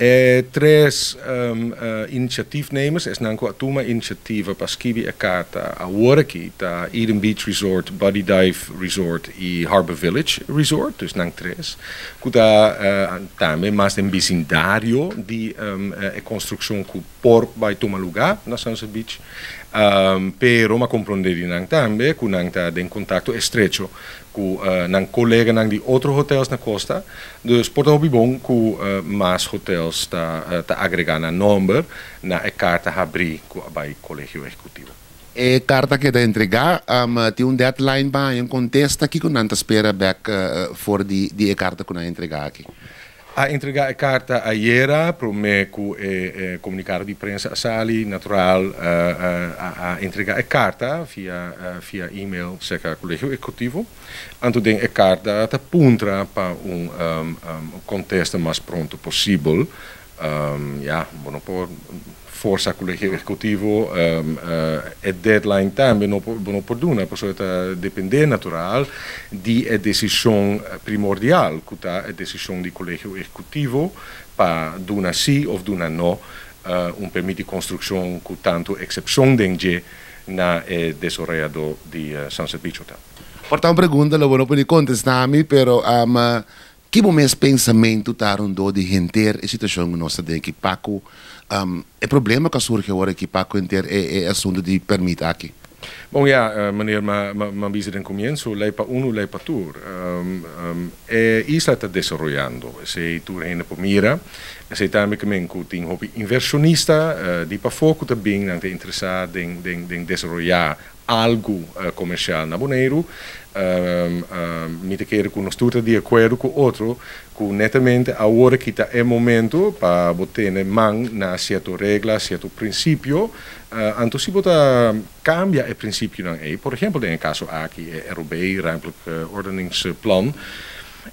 E tres initiatiefnemers, esnan ku a tuma inisiativa pa skibi e karta awor aki, ta Eden Beach Resort, Buddy Dive Resort i Harbor Village Resort, dus nan tres, ku ta tambe mas den bisindario di e konstrukshon ku por bai tuma lugá na Sunset Beach. Pero m'a komprondé di nan tambe ku nan ta den kontakto estrecho ku nan koleganan di otro hotels na kosta. Dus por ta hopi bon ku mas hotels ta agregá nan nòmber na e karta habrí ku a bai Kolegio Ehekutivo. E karta keda entregá, tin un deadline pa haña un kontesta? Kiko nan ta spera bèk for di e karta ku nan a entregá aki? A entregá e karta ayera, promé ku e komunikado di prensa a sali. Natural a entregá e karta via email serka Kolegio Ehekutivo. Anto den e karta ta puntra pa un kontesta mas pronto posibel. Ya, bo no por forsa Kolegio Ehekutivo, e deadline tambe no por bo no por duna, pasobra ta dependé natural di e desishon primordial, ku ta e desishon di Kolegio Ehekutivo pa duna sí òf duna no un permit di konstrukshon ku tantu eksepshon den dje na e desaroyadó di Sunset Beach Hotel. Por ta un pregunta lo bo no pudi kontestá mi, pero ki bo mes pensamentu ta rondó di henter e situashon ku nos ta den aki pa ku e problema ku a surgi awor aki pa ku henter e asuntu di pèrmit aki? Bon ya, meneer, m'a bisa den komienso, lei pa unu, lei pa tur. E isla ta desaroyando, esei tur hende por mira. Esei tambe ke men ku tin hopi invershonista di pafó ku ta bin, nan ta interesá den desaroyá algu komersial na Boneiru. Mi ta kere ku nos tur ta di akuerdo ku otro ku netamente awor aki ta e momento pa bo tene man na sierto regla, sierto prinsipio. Anto si bo ta kambia e prinsipionan ei, por ehempel den e kaso aki e ROB, Ruimtelijk Ordeningsplan,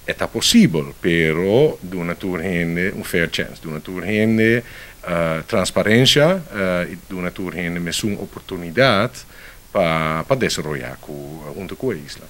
e ta posibel, pero duna tur hende un fair chance, duna tur hende transparencia y duna tur hende mesun oportunidad pa desaroya hunto cu e isla.